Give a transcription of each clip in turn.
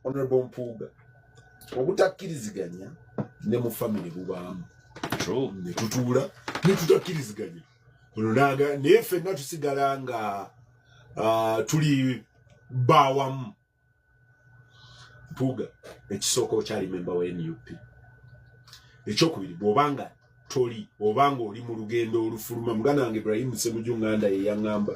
Honorable Mpuuga, obutakkiriziganya ne mu famire bubaamu. True. Ne tutuula ne tutakkiriziganya, ono naga, naye ffenna tusigala nga tuli bawamu. Mpuuga, ekisooka, okyali memba wa NUP. Ekyokubiri, bw'obanga toli, obanga oli mu lugendo olufuluma, muganda wange Ibrahim Semuju Nganda ye yaŋŋamba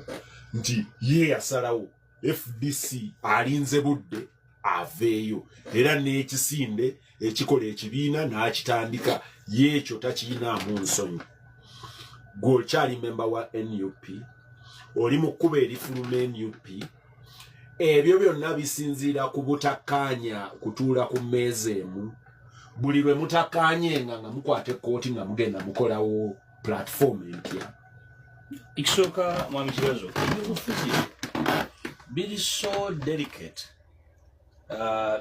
nti ye yasalawo FDC, alinze budde aveeyo, era n'ekisinde ekikola ekibiina n'akitandika. Yeekyo takiyinaamu nsonyi. Gwe okyali memba wa NUP, oli mu kkuba erifuluma NUP. Ebyo byonna bisinziira ku butakkaanya kutuula ku mmeeza emu. Buli lwe mutakkaanyenga nga mukwata ekkooti nga mugenda mukolawo platform empya. Ekisooka, mwami Kibazo, ebyobufuzi biri so delicate,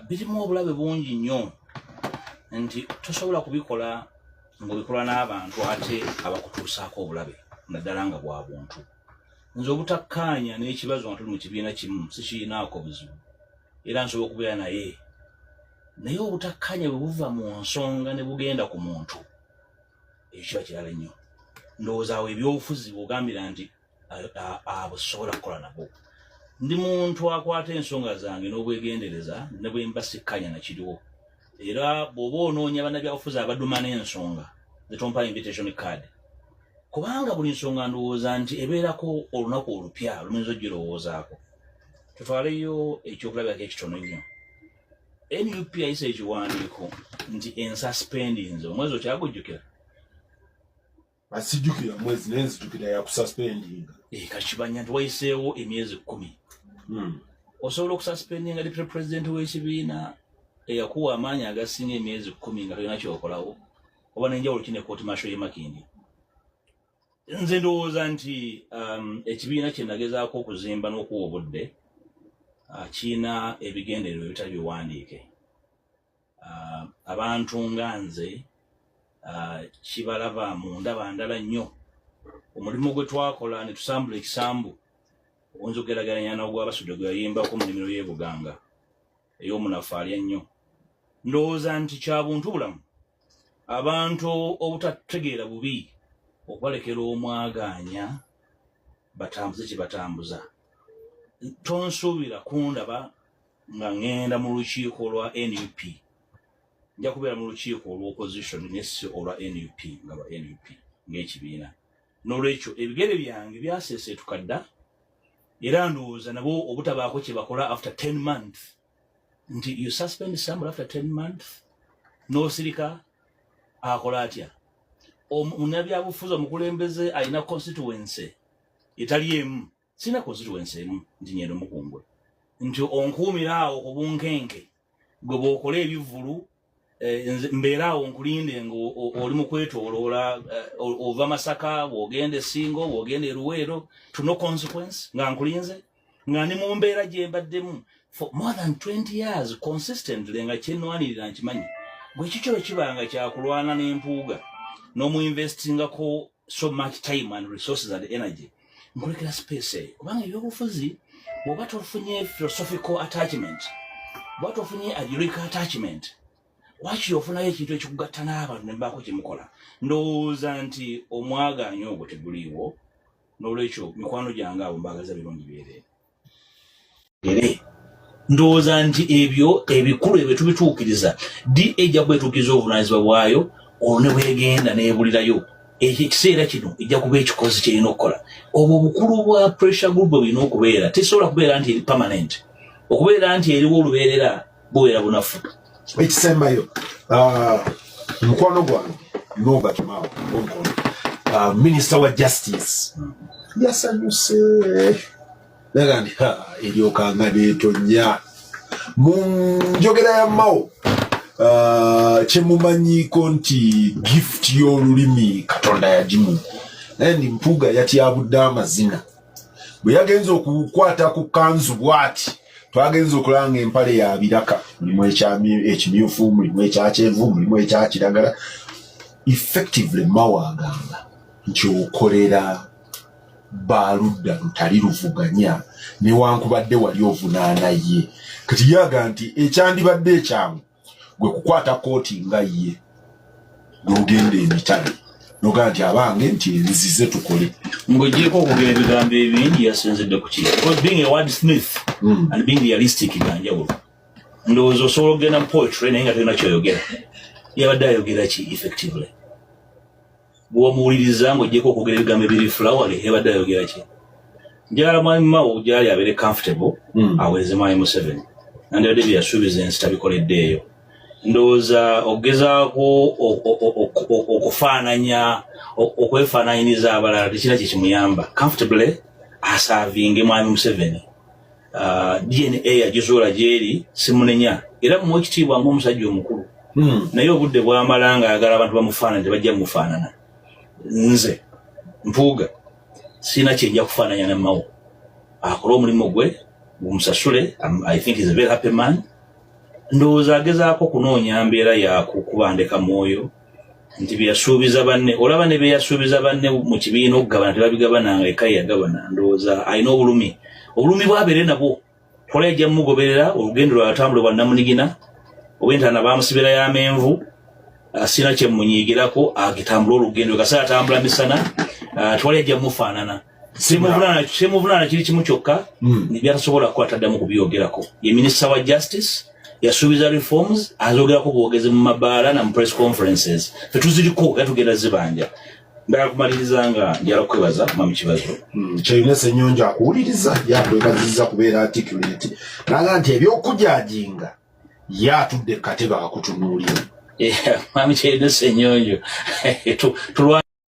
birimu obulabe bungi nnyo nti tosobola kubikola ng'obikola n'abantu ate abakutuusaako obulabe, naddala nga bwa buntu. Nze obutakkaanya n'Ekibazo nga tuli mu kibiina kimu sikirinaako buzibu, era nsobola okubeera naye, naye obutakkaanya bwe buva mu nsonga ne bugenda ku muntu, ekyo kiba kirala nnyo. Ndowooza awo ebyobufuzi bw'ogambira nti abo sobola kukola nabo. Ndi muntu akwata ensonga zange n'obwegendereza ne bwe mba sikkanya nakiriwo. Era bw'oba onoonya bannabyabufuzi abaduma n'ensonga, zetompa invitation card, kubanga buli nsonga ndowooza nti ebeerako olunaku olupya luyinza ogirowoozaako. Tutwaleyo ekyokulabirako ekitono ennyo. NUP yayisa ekiwandiiko nti ensuspendinze. Omwezi okyagujjukira? Asijjukira mwezi, naye nzijukira yakususpendinga. Eh, kakibanya nti wayiseewo emyezi 10. Osobola okususpendinga deputy president w'ekibiina eyakuwa amaanyi agasinga emyezi 10 nga tolina kyokolawo, oba nenjawulo kine kooti martial y'emakindi? Nze ndowooza nti ekibiina kye nagezaako okuzimba n'okuwa obudde kiina ebigendererwa ebitali biwandiike. Abantu nga nze kibalaba mu ndaba ndala nnyo. Omulimu gwe twakola ne tusambula ekisambu oyinza okugeraageranya n'ogwabasudde gwe yayimbako mu nnimiro y'e Buganga ey'omunafu alya nnyo. Ndowooza nti kya buntu bulamu abantu obutategeera bubi okubalekera omwagaanya batambuze kye batambuza. Tonsuubira kundaba nga ŋŋenda mu lukiiko lwa NUP. Nja kubeera mu lukiiko olwa opposition, naye si olwa NUP nga lwa NUP ng'ekibiina. N'olwekyo ebigere byange byaseeseetuka dda, era ndowooza nabo obutabaako kye bakola after 10 months, nti you suspend somebody after 10 months n'osirika, akola atya? Munnabyabufuzi omukulembeze alina constituency etali emu. Sirina constituency emu nti nyendo mukungwe nti onkuumira awo ku bunkenke. Gwe bw'okola ebivvulu, nze mbeera awo nkulinde nga oli mu kwetooloola, ova Masaka bw'ogenda Esingo, bw'ogenda Eruweero, to no consequence, nga nkulinze nga ndi mu mbeera gye mbaddemu for more than 20 years consistently, nga kyenwanirira nkimanyi. Bwe kikyo bwe kiba nga kyakulwana n'Empuuga n'omuinvestingako so much time and resources and energy, nkulekera space eyo, kubanga ebyobufuzi bw'oba tofunye philosophical attachment, bw'oba tofunye ideological attachment, wakiri ofunayo ekintu ekikugatta n'abantu ne mubaako kyemukola. Ndowooza nti omwagaanya ogwo teguliiwo. N'olwekyo mikwano gyange abo mbaagaza birungi byereere. Ere ndowooza nti ebyo ebikulu ebyo tubituukiriza. Da ejja kwetuukiriza obuvunaanyizibwa bwayo, olwo ne bwegenda n'ebulirayo ekyo ekiseera kino ejja kuba ekikozi kyerina okukola. Obwo obukulu bwa pressure group bwe bulina okubeera, tesobola kubeera nti eri permanent, okubeera nti eriwo olubeerera bubeera bunafu. Ekisembayo, mukwano gwange Norbert Mao, omukono minisita wa justice, yasanyuse naga nti, "Ha, eryokanga neetonya." Mu njogera ya Mao, kyemumanyiiko nti gift y'olulimi Katonda yagimu, naye ndi Mpuuga yatyabudde amazina bwe yagenza okukwata ku kanzu bw'ati. Twagenza okulaba nga empale ya biraka, mulimu ekimyufu, mulimu ekyakyenvu, mulimu ekyakiragala. Effectively, Mao agamba nti okolera baludda lutali luvuganya, newankubadde wali ovunaana ye. Kati yaga nti ekyandibadde ekyangu gwe kukwata kooti nga ye n'ogenda emitale nogaa nti abange nti nzize tukole. Ng'ogyeko okwogera ebigambo ebingi, yasinzidde ku ki? Because being a word smith and being realistic ganjawulo. Ndowooza osobola okugenda mu poetry naye nga tolina kyoyogera. Yabadde ayogera ki effectively? Bwomuwuliriza ng'ogyeko okwogera ebigambo ebiri flowery, yabadde ayogera ki? Njagala mwami Mao gyali abeere comfortable, aweereze mwami Museveni. Nandibadde bye yasuubiza ensi tabikoleddeeyo. Ndowooza okugezaako okufaananya, okwefaananyiriza abalala tekirina kye kimuyamba. Comfortably aservinge mwami Museveni. DNA yagizuula gyeri, simunenya era muwa ekitiibwa ng'omusajja omukulu, naye obudde bwamala nga ayagala abantu bamufaanane, tebajja mumufaanana. Nze Mpuuga sirina kyenja kufaananya ne Mao. Akole omulimu gwe, gumusasule. I think is a very happy man. Ndowooza agezaako kunoonya mbeera yakukubandeka mwoyo nti byeyasuubiza banne, olaba ne byeyasuubiza banne mu kibiina okugabana tebabigabananga, eka yagabana. Ndowooza alina obulumi, obulumi bwabeere nabwo. Kola ejja mumugoberera olugendo lwatambula bwa namunigina obwentana bamusibira y'amenvu. Sina kyemunyiigirako, agitambula olugendo kaseera atambula misana. Twali ajja mufaanana. Simuvunaana, kiri kimu kyokka, byatasobola kukola taddamu kubyogerako. Ye minisita wa justice, yasuubiza reforms, azogerako bwogezi mu mabaala na mu press conferences. Fetuziriko era tugenda zibanja. Ndala kumaliriza nga njala kwebaza mwami Kibazo. Kyeyune Senyonjo akuwuliriza, yakwebazizza kubeera articulate, naga nti ebyokujajinga ye atudde katebe akutunuulira. Mwami Kyeyune Senyonjo, tulwa